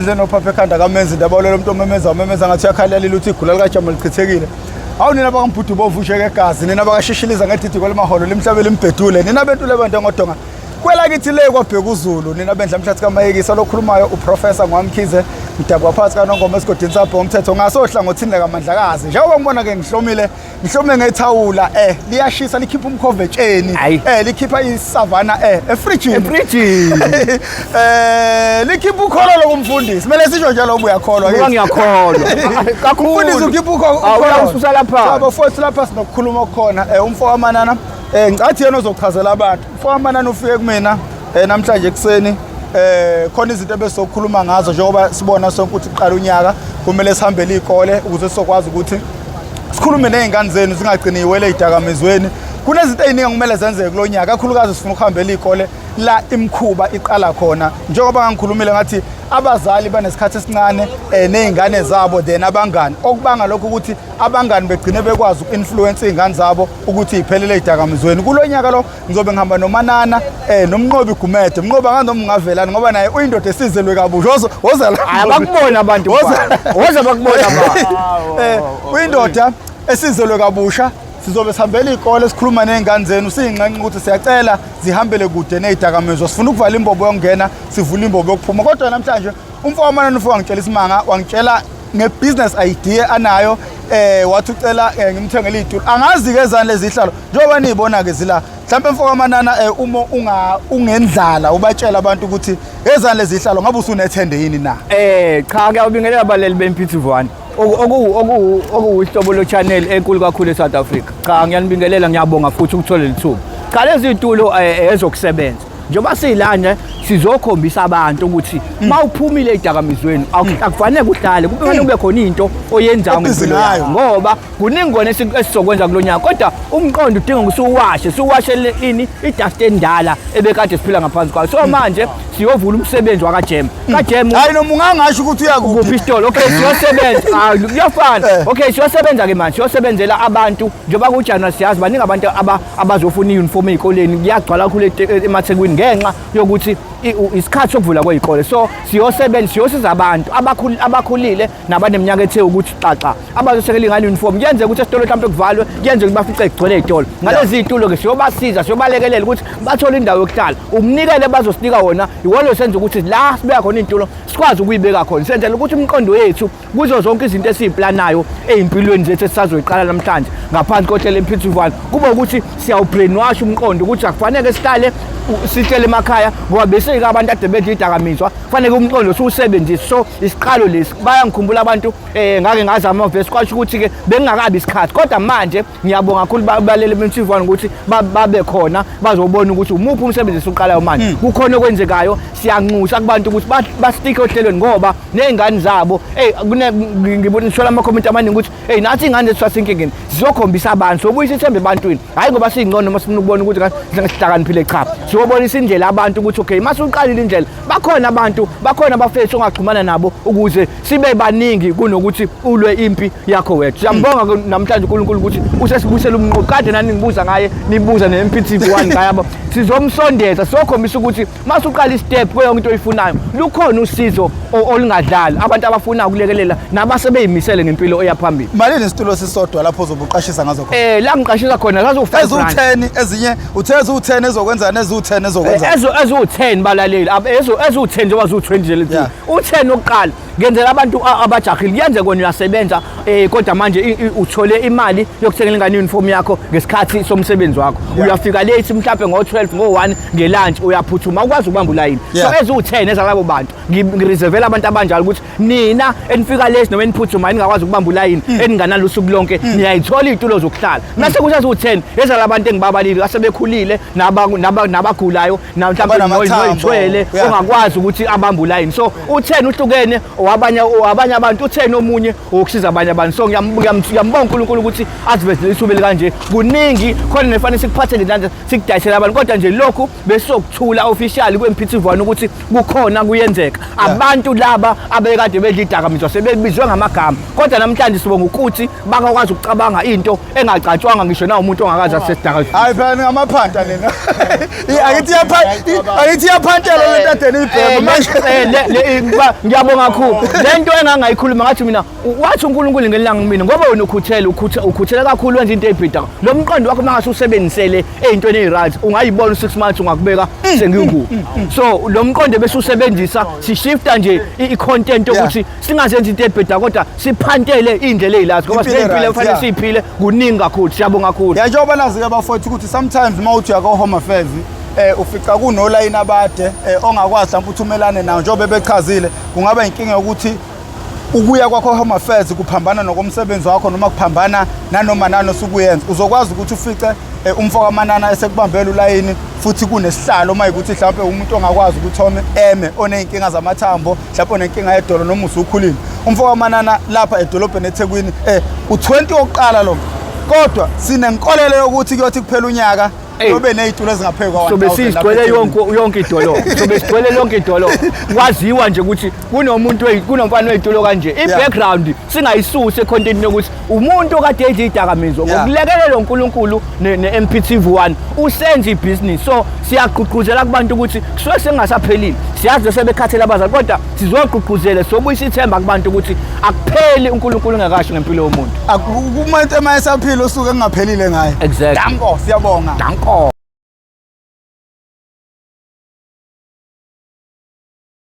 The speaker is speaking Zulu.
Nophapha ekhanda kamenzi indaba lelo umuntu omemeza umemeza ngathi uyakhalalile uthi igula likajama lichithekile. Hawu nina bakaMbhudu bovusheke egazi, nina bakashishiliza ngedidi kwalimaholo limhlabe limbhedule, nina bentule bantu ngodonga. Kwelakithi le kwabheka uZulu, nina bendla mhlathi kaMayekisa lokhulumayo uProfessor Ngwamkhize mdabuka phakathi kaNongoma esigodini sabho umthetho ngasohlangothini likaMandlakazi. Njengoba ngibona ke ngihlomile ngihlome ngethawula liyashisa likhipha umkhova etsheni likhipha isavana efrijini efrijini likhipha ukholo lokumfundisi kumele sisho njalo uba uyakholwa ngoba ngiyakholwa kakhulu umfundisi ukhipha ukholo uyasusa lapha sabo futhi lapha sinokukhuluma okukhona umfo kaManana ngicathi yena ozochazela abantu umfo kaManana ufike kumina namhlanje ekuseni khona izinto ebesokhuluma ngazo njengoba sibona sonke ukuthi kuqala unyaka kumele sihambele izikole ukuze sizokwazi ukuthi sikhulume ney'ngane zenu zingagcini yiwele ey'dakamizweni. Kunezinto ey'ningi okumele zenzeke kulo nyaka, kakhulukazi sifuna ukuhambela iy'kole la imikhuba iqala khona. Njengoba ngangikhulumile ngathi abazali banesikhathi esincane ney'ngane zabo then abangani. Okubanga lokho ukuthi abangani begcine bekwazi uku-influence iy'ngane zabo ukuthi y'phelele ey'dakamizweni. Kulo nyaka lo ngizobe ngihamba noManana noMnqobi Gumede. Mnqobi angazi noma ungavelani ngoba naye uyindoda esizelwe kabusha. Woza woza la. Abakubona abantu. Woza. Woza bakubona abantu. Uyindoda esizelwe kabusha. Sizobe sihambela iy'kole sikhuluma ney'ngane zenu siyinxenxe ukuthi siyacela zihambele kude ney'dakamizwa. Sifuna ukuvala imbobo yokungena, sivule imbobo yokuphuma. Kodwa namhlanje umfo kaManana ufike wangitshela isimanga, wangitshela nge-business idea anayo wathi ucela ngimthengele iy'tulo. Angazi-ke ezani lezi zihlalo njengoba niyibona-ke zila. Mhlawumbe mfo kaManana uma ungendlala ubatshela abantu ukuthi ezani lezi zihlalo ngabe usunethende yini na? Cha ngiyabingelela abaleli be-MPTV1. Okuwuhlobo lo-channel enkulu kakhulu e-South Africa. Cha ngiyanibingelela, ngiyabonga futhi ukuthola lithuba. Cha lezi zitulo ezokusebenza. Njengoba silana sizokhombisa abantu ukuthi mawuphumile ezidakamizweni akufanele kuhlale kufanele kube khona into oyenzayo ngempilo yakho ngoba kuningi kona esizokwenza kulo nyaka kodwa umqondo udinga ukuthi uwashe siwashele ini idust endala ebekade siphila ngaphansi kwayo. So manje siyovula umsebenzi wakaJem kaJem. Hayi noma ungangasho ukuthi uyakuphi isitolo. Okay siyosebenza kuyafana. Okay siyosebenza ke manje siyosebenzela abantu njengoba kuJanuary siyazi baningi abantu abazofuna i-uniform ey'koleni kuyagcwala kakhulu emaThekwini ngenxa yokuthi isikhathi sokuvula kwey'kole. So siyosebenza siyosiza abantu abakhulile nabaneminyaka ethe ukuthi xaxa abazosekela ingane uniform. Kuyenzeka ukuthi esitolo mhlawumbe kuvalwe, kuyenzeka ukuthi bafice kugcwele ey'tolo. Ngalezi y'tulo-ke siyobasiza siyobalekelela ukuthi bathole indawo yokuhlala. Umnikelo abazosinika wona iwona osenza ukuthi la sibeka khona iy'tulo sikwazi ukuyibeka khona. Senzela ukuthi umqondo wethu kuzo zonke izinto esiyiplanayo ey'mpilweni zethu esisazoyiqala namhlanje ngaphansi kohlelo MPTV1 kube ukuthi siyawubrainwash umqondo ukuthi akufanele sihlale sihlele emakhaya ngoba bese-ke abantu ade bedla idakamizwa kufanele umqondo siwusebenzise. So isiqalo lesi bayangikhumbula abantu ngake ngazama vese kwasho ukuthi-ke bekungakabi isikhathi kodwa manje ngiyabonga kakhulu balele be-MTV1 ukuthi babe khona bazobona ukuthi umuphi umsebenzi esiwuqalayo manje. Kukhona okwenzekayo, siyanxusa kubantu ukuthi bastike ohlelweni ngoba ney'ngane zabo ngibona ngithola amakhomenti amaningi ukuthi eyi nathi iy'ngane zethu sasenkingeni sizokhombisa abantu sobuyisa ithemba ebantwini hhayi ngoba siyingcono noma sifuna ukubona ukuthi sihlakaniphile cha siyobonisa indlela abantu ukuthi okay uma suqalile indlela bakhona abantu bakhona abafethu ongaxhumana nabo ukuze sibe baningi kunokuthi ulwe impi yakho wedwa. Siyambonga namhlanje uNkulunkulu ukuthi usesibuyisela umnqobi. Kade nani ngibuza ngaye nibuza ne-MPTV1 ngaye sizomsondeza sizokhombisa ukuthi uma usuqala istep kuyo yonke into oyifunayo lukhona usizo olungadlali abantu abafuna ukulekelela nabasebeyimisele ngempilo eya phambili. Malini isitulo sisodwa lapho uzobe uqashisa ngazo khona? La ngiqashisa khona zaziwu-5 rand. Eziwu-10 ezinye uthe eziwu-10 ezokwenzani eziwu-10 ezokwenzani? Eziwu-10 balaleli eziwu-10 njengoba ziwu-20 nje lezi. U-10 wokuqala ngenzela abantu abajahile kuyenzeka wena uyasebenza kodwa manje uthole imali yokuthengela ingane uniform yakho ngesikhathi somsebenzi wakho. Uyafika late mhlawumbe ngo-12 ngo-1 ngelunch uyaphuthuma ukwazi ukubamba ulayini. So eziwu-10 ezalabo bantu ngireservela abantu abanjalo ukuthi nina enifika late noma eniphuthuma ningakwazi ukubamba ulayini eninganalo usuku lonke niyayithola iy'tulo zokuhlala. Mase kuthi eziwu-10 ezalabantu engibabalile asebekhulile nabagulayo mhlawumbe noyithwele ongakwazi ukuthi abambe ulayini. So u-10 uhlukene wabanye abantu u-10 omunye wokusiza abanye. abanye abantu. So ngiyambonga uNkulunkulu ukuthi asivezele ithuba elikanje. Kuningi khona nefanele sikuphathele nje, sikudayisele abantu, kodwa nje lokhu besizokuthula officially kwe-MPTV1 ukuthi kukhona kuyenzeka. Abantu laba abekade bedla idakamizwa sebebizwe ngamagama, kodwa namhlanje sibonga ukuthi bakakwazi ukucabanga into engacatshwanga ngisho na umuntu ongakazi asesidakazwa. Hayi phela, ningamaphanta nina. Angithi iyaphantela le nto ade niyibhema manje. Ngiyabonga kakhulu. Le nto engangayikhuluma, ngathi mina wathi uNkulunkulu ngelanga mina, ngoba wena ukhuthele, ukhuthele kakhulu, wenza into ebhida. Lo mqondo wakho mangase usebenzisele ey'ntweni ey'right, ungayibona u-6 months ungakubeka sengikuphi. So lo mqondo bese usebenzisa, sishifta nje i-content yokuthi singazenzi into ebheda, kodwa siphantele iy'ndlela ey'lazi, ngoba Impilo siney'mpilo e-right, efanele siyiphile. Kuningi kakhulu, siyabonga kakhulu. Ya, njengoba nazi-ke bafowethu ukuthi sometimes uma uthi uya ko-Home Affairs, ufica kunolayini abade, ongakwazi mhlawumbe ukuthi umelane nawo. Njengoba bebechazile, kungaba inkinga yokuthi ukuya kwakho Home Affairs kuphambana nokomsebenzi wakho, noma kuphambana nanoma nani osukuyenza. Uzokwazi ukuthi ufice umfo kaManana esekubambela ulayini, futhi kunesihlalo uma ukuthi mhlawumbe umuntu ongakwazi ukuthi ome eme, oney'nkinga zamathambo, mhlawumbe onenkinga yedolo, noma usukhulile. Umfo kaManana lapha edolobheni eThekwini, u-20 wokuqala lo, kodwa sinenkolelo yokuthi kuyothi kuphela unyaka Ey. kube ney'tulo ezingaphezu kwa-1000 Sobe lapha sigcwele eThekwini. yonke idolobha, sobe sigcwele lonke idolobha, kwaziwa nje ukuthi kunomuntu kunomfana wey'tulo kanje. I-background singayisusi econtentini yokuthi umuntu okade edla iy'dakamizwa, ngokulekelelwa uNkulunkulu ne-MPTV1 usenza ibhizinisi. So siyagqugquzela kubantu ukuthi kusuke sengasaphelile. Siyazi sebekhathele abazali, kodwa sizogqugquzela, sobuyisa ithemba kubantu ukuthi akupheli uNkulunkulu engakasho ngempilo yomuntu. Umuntu ema esaphila usuke kungaphelile ngaye. Exactly. Danko, siyabonga. Danko.